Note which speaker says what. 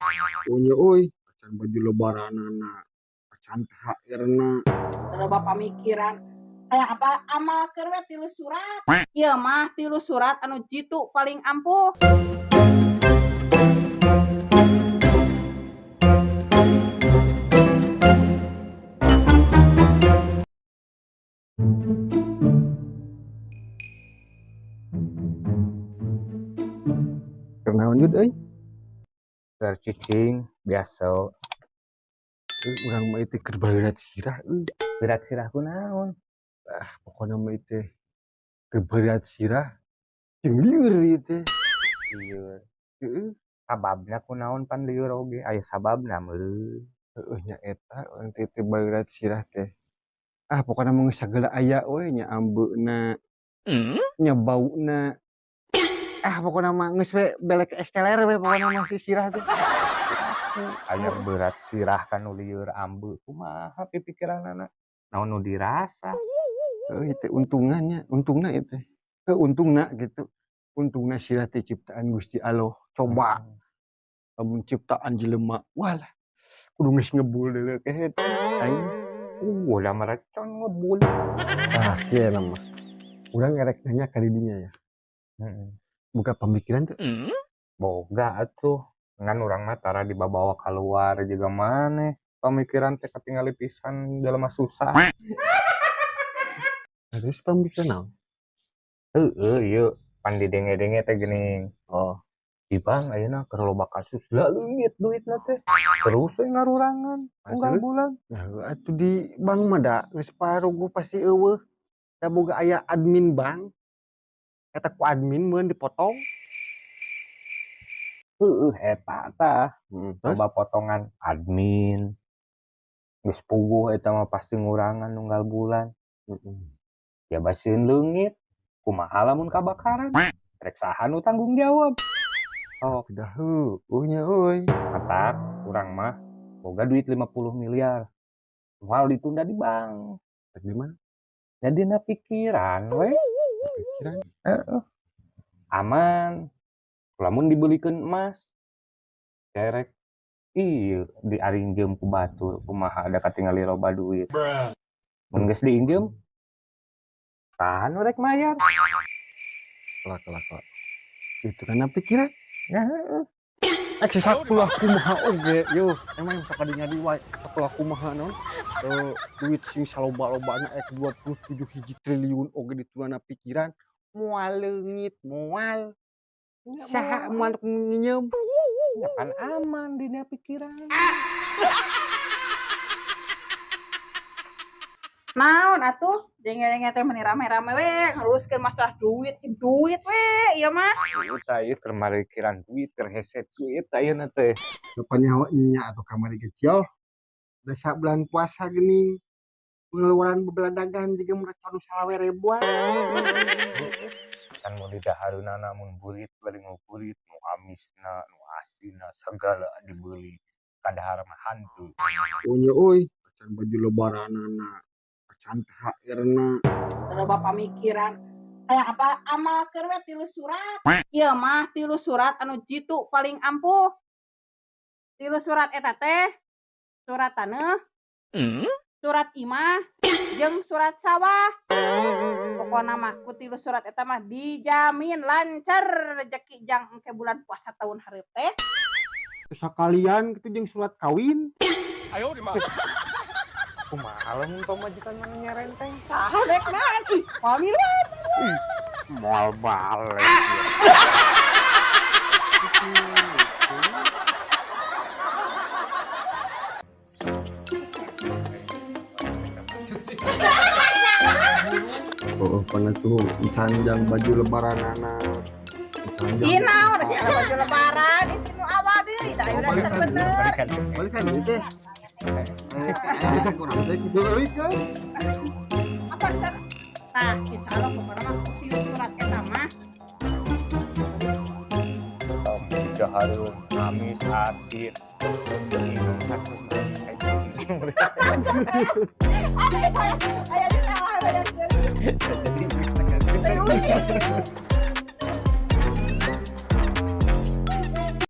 Speaker 1: Punya euy, acan baju lebaranana, acan THR-na.
Speaker 2: Loba pamikiran. Kayak apa amalkeun we tilu surat. Ieu mah tilu surat anu jitu paling ampuh.
Speaker 1: Keur naon, Yud, euy?
Speaker 3: Keur cicing biasa.
Speaker 1: Euy, urang mah ieu teh keur berat sirah euy.
Speaker 3: Berat sirah kunaon?
Speaker 1: Ah, pokona mah ieu teh keur berat sirah jeung lieur ieu teh.
Speaker 3: Lieur.
Speaker 1: Heeh.
Speaker 3: Sababna kunaon pan lieur oge aya sababna meureun.
Speaker 1: Heueuh, nya eta urang teh teu berat sirah teh. Ah, pokona mah geus sagala aya we nya, ambeuna, nya bauna. Ah, pokona mah geus we belek esteler we pokona mah si sirah teh.
Speaker 3: Aya berat sirah kan nu lieur ambe kumaha pipikiranana? Naon nu dirasa?
Speaker 1: Heueuh, ieu teh untungna nya, untungna ieu teh. Heuh, untungna gitu. Untungna sirah teh ciptaan Gusti Allah. Coba lamun ciptaan jelema, walah, kudu geus ngebul deuleu kehed aing.
Speaker 3: Lah merecon ngebul.
Speaker 1: Ah, kieu mah. Urang erek nanya ka didinya ya.
Speaker 3: Heeh.
Speaker 1: Boga pamikiran teu?
Speaker 3: Boga atuh. Ngan urang mah tara dibabawa kaluar jiga maneh. Pamikiran teh katingali pisan jelema susah.
Speaker 1: Nah, terus pamikiran naon?
Speaker 3: Heueuh, ieu pan didenge-denge teh geuning.
Speaker 1: Oh.
Speaker 3: Di bank ayeuna keur loba kasus lah, leungit duitna teh. Terus we ngarurangan unggal
Speaker 1: Terus?
Speaker 3: Bulan.
Speaker 1: Nah, atuh di bank mah da geus paruguh pasti euweuh. Da boga aya admin bank. Eta ku admin meureun dipotong.
Speaker 3: Heueuh, eta tah.
Speaker 1: Heeh, terus?
Speaker 3: Loba potongan admin. Geus puguh eta mah pasti ngurangan unggal bulan. Ya basieun leungit. Kumaha lamun kabakaran? Rek saha nu tanggung jawab? Oh,
Speaker 1: Dah heueuh nya euy.
Speaker 3: Matak urang mah boga duit 50 miliar. Moal ditunda di bank.
Speaker 1: Rek di mana?
Speaker 3: Ya dina pikiran we.
Speaker 1: Pikiran.
Speaker 3: Heeh. Aman. Lamun dibelikeun emas, kerek ieu diarinjeum ku batur kumaha, ada katingali loba duit. Mun geus diinjeum, saha nu rek mayar?
Speaker 1: Kelak kelak kelak. Itu kana pikiran.
Speaker 3: Nah, heeh.
Speaker 1: Ek sakulah kumaha oge yo, emang sok kadinya di wae sakulah kumaha naon duit sing saloba-lobana, ek 27 hiji triliun oge ditulana pikiran moal leungit, moal saha moal nginjeum.
Speaker 3: Ya kan aman dina pikiran.
Speaker 2: Naon atuh? Denge-denge teh meuni rame-rame we ngaruruskeun masalah duit, jeung duit we ieu mah.
Speaker 3: Duit ieu keur marikiran duit, keur hese duit ayeuna teh.
Speaker 1: Rupanya nya atuh kamari kecil. Da sabulan puasa geuning pengeluaran bebeladagan juga mereka nu salawe ribuan.
Speaker 3: Kan mun didahareunana mun burit bari nguburit nu amisna, nu asinna segala dibeli. Kadahar mah hantu.
Speaker 1: Punya euy, acan baju lebaranana, acan THR-na.
Speaker 2: Loba pamikiran. Kayak apa amalkeun we tilu surat. Ieu mah tilu surat anu jitu paling ampuh. Tilu surat eta teh surat taneuh, surat imah, jeung surat sawah. Pokona mah ku tilu surat eta mah dijamin lancar rezeki jang engke bulan puasa tahun hareup teh.
Speaker 1: Sakalian kitu jeung surat kawin.
Speaker 3: Kumaha lamun pamajikan mah nyerenteng?
Speaker 2: Saha rek naon? Ih, moal milu.
Speaker 3: Moal balik.
Speaker 1: Oh, pernah tuh canjang baju lebaranana. Canjang.
Speaker 2: Ih, naon sih ada baju lebaran, itu nu awal deui, da ayeuna
Speaker 1: Balikan,
Speaker 2: teh bener.
Speaker 3: Balikan.
Speaker 1: Balikan deui teh. Eh, kurang teh kitu euy kan.
Speaker 2: Apa ntar? Nah, insya Allah pokoknya mah tilu surat eta mah.
Speaker 3: Tong didahareun amis asin. Minum satu.
Speaker 2: Ayo, ayo, ayo, ayo, ayo, ayo.
Speaker 3: Jadi